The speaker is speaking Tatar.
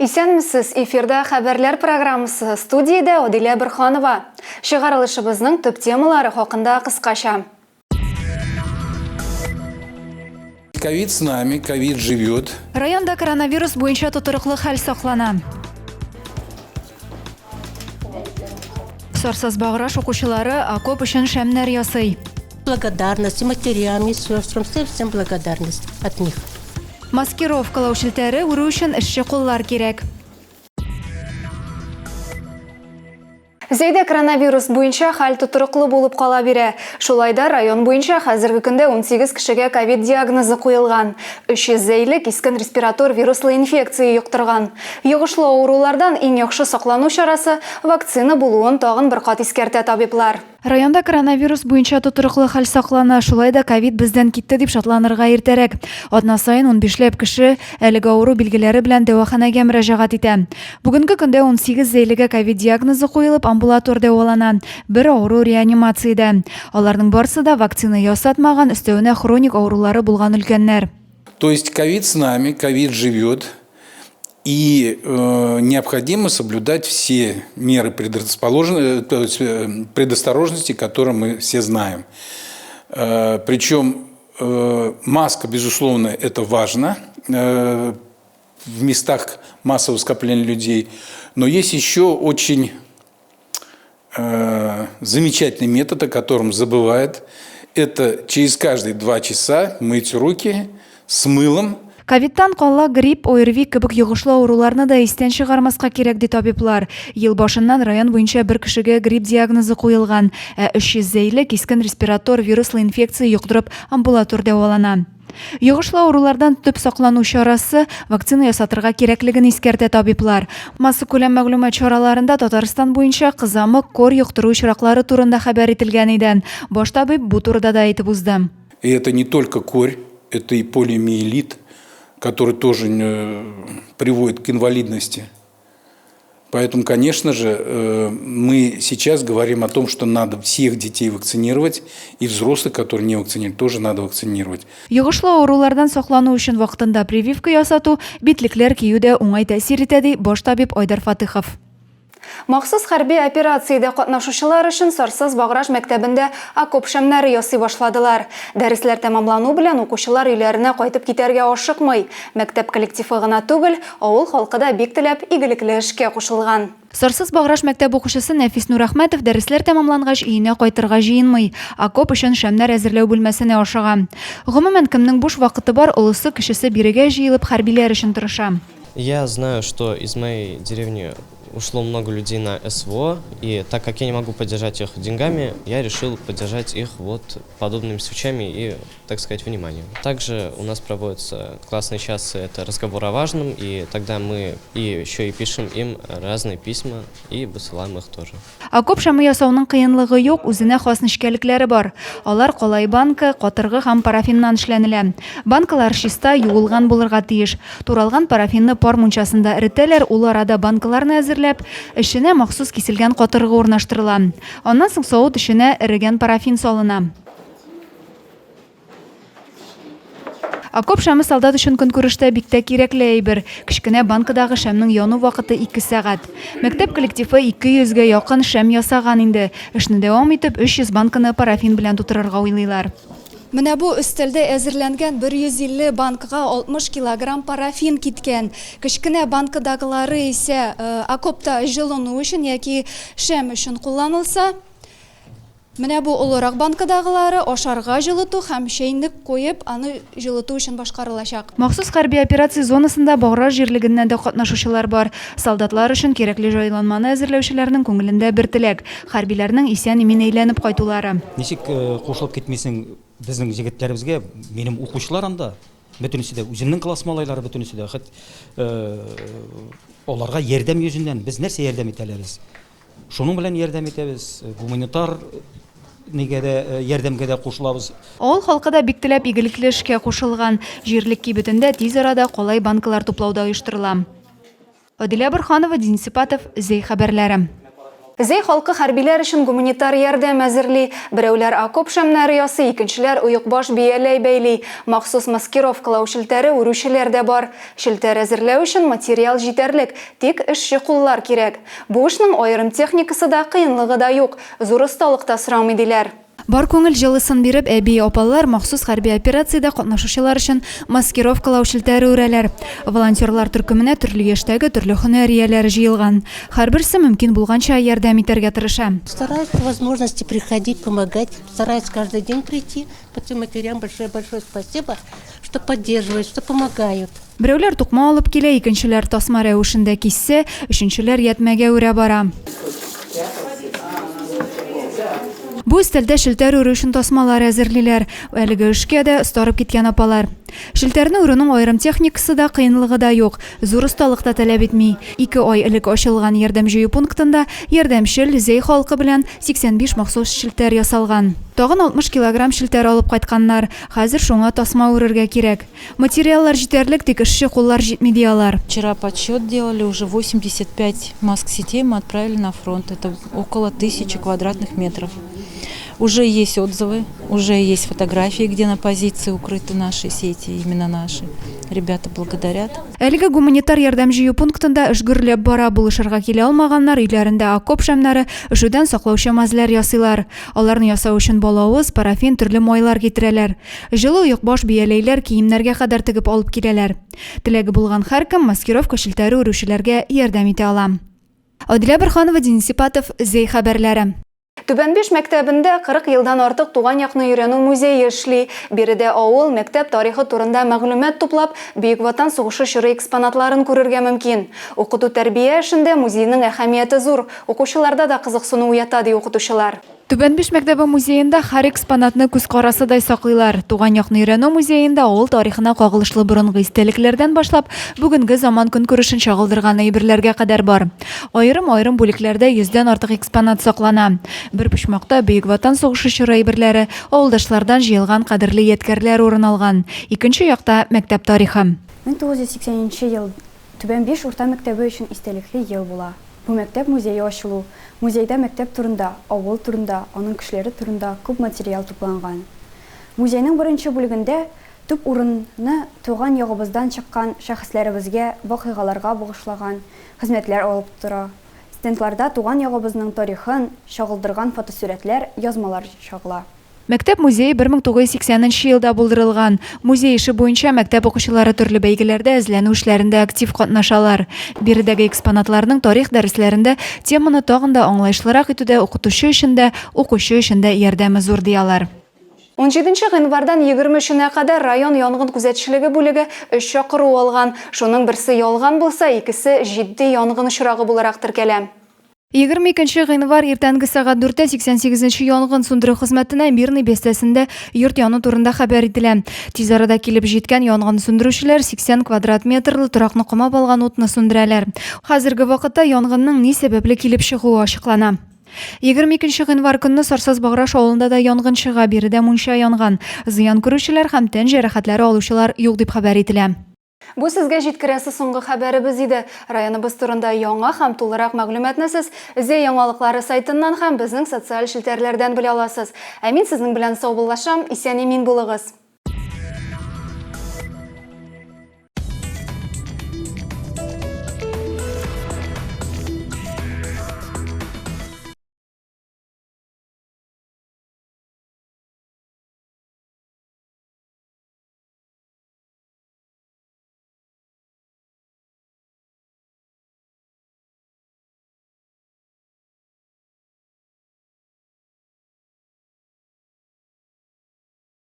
Исәнмесез, эфирда хәбәрләр программасы, студиядә Адилә Борһанова. Чыгарылышыбызның төп темалары хакында кыскача. Ковид с нами, ковид живет. Районда коронавирус буенча тотрыклы хәл саклана. Сарсаз Баграш укучылары окоп өчен шәмнәр ясый. Благодарность и матерям, и сестрам, всем, всем благодарность от них. Маскировкалау челтәре үрү өчен эшче куллар кирәк. Зәйдә коронавирус буенча хәл тотрыклы булып кала бирә. Шулай да район буенча хәзерге көндә 18 кешегә ковид диагнозы куелган. 300 зәйле кискен респиратор вируслы инфекция йоктырган. Йогышлы авырулардан иң яхшы саклану чарасы, вакцина булуын тагын бер кат искәртә табиблар. Районда коронавирус буенча тотрыклы хәл саклана, шулай да ковид бездән китте дип шатланырга иртәрәк. Атна саен унбишләп кеше әлеге авыру билгеләре белән дәваханәгә мөрәҗәгать итә. Бүгенге көндә 18 зәйлегә ковид диагнозы куелып, амбулатор дәвалана, бер авыру реанимациядә. Аларның барсы да вакцина ясатмаган, өстәвенә хроник авырулары булган өлкәннәр. То есть ковид с нами, ковид живет, и э, необходимо соблюдать все меры предрасположен... то есть, э, предосторожности, которые мы все знаем. Э, причем э, маска, безусловно, это важно э, в местах массового скопления людей, но есть еще очень э, замечательный метод, о котором забывают. Это через каждые два часа мыть руки с мылом. Ковидтан кала грипп, ОРВИ кебек йогышлы авыруларны да истән чыгармаска кирәк, ди табиблар. Ел башыннан район буенча бер кешегә грипп диагнозы куелган, ә 300 зәйле кискен респиратор вируслы инфекция йоктырып амбулатор дәвалана. Йогышлы авырулардан төп саклану чарасы, вакцина ясатырга кирәклеген искәртә табиблар. Массакүләм мәгълүмат чараларында Татарстан буенча кызамык, корь йоктыру очраклары турында хәбәр ителгән иде. Баш табиб бу турыда да әйтеп узды. И это не только корь, это и полиомиелит, который тоже э, приводит к инвалидности. Поэтому, конечно же, э, мы сейчас говорим о том, что надо всех детей вакцинировать, и взрослых, которые не вакцинированы, тоже надо вакцинировать. Йогышлы авырулардан саклану өчен вакытында прививка ясату, битлекләр кию дә уңай тәэсир итә, ди баш табиб Айдар Фатыхов. Махсус хәрби операциядә катнашучылар өчен Сарсаз Баграж мәктәбендә окоп шәмнәре ясый башладылар. Дәресләр тәмамлану белән укучылар өйләренә кайтып китәргә ашыкмый. Мәктәп коллективы гына түгел, авыл халкы да бик теләп игелекле эшкә кушылган. Сарсаз Баграж мәктәп укучысы Нәфис Нурәхмәтов дәресләр тәмамлангач өенә кайтырга җыенмый, окоп өчен шәмнәр әзерләү бүлмәсенә ашыга. Гомумән, кемнең буш вакыты бар, олысы, кечесе бирегә җыелып хәрбиләр өчен тырыша. Я знаю, что из моей деревни ушло много людей на СВО, и так как я не могу поддержать их деньгами, я решил поддержать их вот подобными свечами и, так сказать, вниманием. Также у нас проводятся классные часы, это разговор о важном, и тогда мы и еще и пишем им разные письма и высылаем их тоже. Окоп шәме ясауның кыенлыгы юк, үзенә хас нечкәлекләре бар. Алар калай банка, катыргы һәм парафиннан эшләнелә. Банкалар чиста, юылган булырга тиеш. Туралган парафинны пар мунчасында эретәләр, ул арада банкаларны әзерләп, эченә махсус киселгән катыргы урнаштырыла. Аннан соң савыт эченә эрегән парафин салына. Окоп шәме солдат өчен көнкүрештә бик тә кирәкле әйбер. Кечкенә банкадагы шәмнең яну вакыты ике сәгать. Мәктәп коллективы 200 гә якын шәм ясаган инде. Эшне дәвам итеп, 300 банканы парафин белән тутырырга уйлыйлар. Менә бу өстәлдә әзерләнгән 150 банкага 60 килограмм парафин киткән. Кечкенә банкадагылары исә окопта җылыну өчен яки шәм өчен кулланылса, Менә бу олырак банкадагылары ашарга җылыту һәм чәйнек куеп, аны җылыту өчен башкарылачак. Махсус хәрби операция зонасында Баграж җирлегеннән дә катнашучылар бар. Солдатлар өчен кирәкле җайланманы әзерләүчеләрнең күңелендә бер теләк, хәрбиләрнең исән-имин әйләнеп кайтулары. Ничек кушылып китмисең безнең җегетләребезгә, минем укучылар анда, бөтенесе дә, үземнең класс малайлары бөтенесе дә, хет аларга ярдәм йөзеннән без нәрсә ярдәм итә алабыз? Шуның белән ярдәм итәбез, гуманитар нигә дә, ярдәмгә дә кушылабыз. Авыл халкы да бик теләп игелекле эшкә кушылган. Җирлек кибетендә тиз арада калай банкалар туплау да оештырыла. Адилә Борһанова, Денис Ипатов, Зәй хәбәрләре. Зәй халкы хәрбиләр өчен гуманитар ярдәм әзерли. Берәүләр окоп шәмнәре ясый, икенчеләр оекбаш-бияләй бәйли. Махсус маскировкалау челтәре үрүчеләр дә бар. Челтәр әзерләү өчен материал җитәрлек, тик эшче куллар кирәк. Бу эшнең аерым техникасы да, кыенлыгы да юк, зур осталык та сорамый, диләр. Бар күңел җылысын биреп, әби, апалар махсус хәрби операциядә катнашучылар өчен маскировкалау челтәре үрәләр. Волонтерлар төркеменә төрле яшьтәге, төрле һөнәр ияләре җыелган. Һәрберсе мөмкин булганча ярдәм итәргә тырыша. Стараюсь по возможности приходить, помогать, стараюсь каждый день прийти. По матерям большое-большое спасибо, что поддерживают, что помогают. Берәүләр тукма алып килә, икенчеләр тасма рәвешендә киссә, өченчеләр ятьмәгә үрә бара. Бу өстәлдә челтәр үрү өчен тасмалар әзерлиләр. Әлеге эшкә дә остарып киткән апалар. Челтәрне үрүнең аерым техникасы да, кыенлыгы да юк. Зур осталык та таләп итми. Ике ай элек ачылган ярдәм җыю пунктында ярдәмчел Зәй халкы белән 85 махсус челтәр ясалган. Тагын 60 килограмм челтәр алып кайтканнар. Хәзер шуңа тасма үрергә кирәк. Материаллар җитәрлек, тик эшче куллар җитми, ди алар. Вчера подсчет делали, уже 85 маск-сетей мы отправили на фронт, это около 1000 квадратных метров. Уже есть отзывы, уже есть фотографии, где на позиции укрыты наши сети, именно наши. Ребята благодарят. Әлеге гуманитар ярдәм җыю пунктында эш гөрләп бара, булышырга килә алмаганнар өйләрендә окоп шәмнәре, өшүдән саклаучы мазьләр ясыйлар. Аларны ясау өчен балавыз, парафин, төрле майлар китерәләр. Җылы оекбаш, бияләйләр, киемнәргә кадәр тегеп алып киләләр. Теләге булган һәркем маскировка челтәре үрүчеләргә ярдәм итә ала. Адилә Борһанова, Денис Ипатов, Зәй хәбәрләре. Түбән Биш мәктәбендә 40 елдан артык туган якны өйрәнү музее эшли. Биредә авыл, мәктәп тарихы турында мәгълүмат туплап, Бөек Ватан сугышы чоры экспонатларын күрергә мөмкин. Укыту-тәрбия эшендә музейның әһәмияте зур, укучыларда да кызыксыну уята, ди укытучылар. Түбән Биш мәктәбе музеенда һәр экспонатны күз карасыдай саклыйлар. Туган якны өйрәнү музеенда авыл тарихына кагылышлы борынгы истәлекләрдән башлап, бүгенге заман көнкүрешен чагылдырган әйберләргә кадәр бар. Аерым-аерым бүлекләрдә йөздән артык экспонат саклана. Бер почмакта Бөек Ватан сугышы чоры әйберләре, авылдашлардан җыелган кадерле ядкәрләр урын алган. Икенче якта, мәктәп тарихы. 1980 нче ел Түбән Биш урта мәктәбе өчен истәлекле ел була. Бу мәктәп музее ачылу, музейда мәктәп турында, авыл турында, аның кешеләре турында күп материал тупланган. Музейның беренче бүлегендә төп урынны туган ягыбыздан чыккан шәхесләребезгә, вакыйгаларга багышлаган хезмәтләр алып тора. Стендларда туган ягыбызның тарихын чагылдырган фотосурәтләр, язмалар чагыла. Мәктәп музее 1980 нче елда булдырылган. Музей эше буенча мәктәп укучылары төрле бәйгеләрдә, эзләнү эшләрендә актив катнашалар. Биредәге экспонатларның тарих дәресләрендә теманы тагын да аңлаешлырак итүдә укытучы өчен дә, укучы өчен дә ярдәме зур, ди алар. Унҗиденче гыйнвардан 23-енә кадәр район янгын күзәтчелеге бүлеге өч чакыру алган. Шуның берсе ялган булса, икесе җитди янгын очрагы буларак теркәлә. 22 нче гыйнвар иртәнге сәгать дүрттә 88 нче янгын сүндерү хезмәтенә Мирный бистәсендә йорт яну турында хәбәр ителә. Тиз арада килеп җиткән янгын сүндерүчеләр 80 квадрат метрлы торакны комап алган утны сүндерәләр. Хәзерге вакытта янгынның ни сәбәпле килеп чыгуы ачыклана. 22 нче гыйнвар көнне Сарсаз-Баграж авылында да янгын чыга, биредә мунча янган. Зыян күрүчеләр һәм тән җәрәхәтләре алучылар юк дип хәбәр ителә. Бу сезгә җиткерәсе соңгы хәбәребез иде. Районыбыз турында яңа һәм тулырак мәгълүматны сез Зәй яңалыклары сайтыннан һәм безнең социаль челтәрләрдән белә аласыз. Ә мин сезнең белән саубуллашам, исән-имин булыгыз!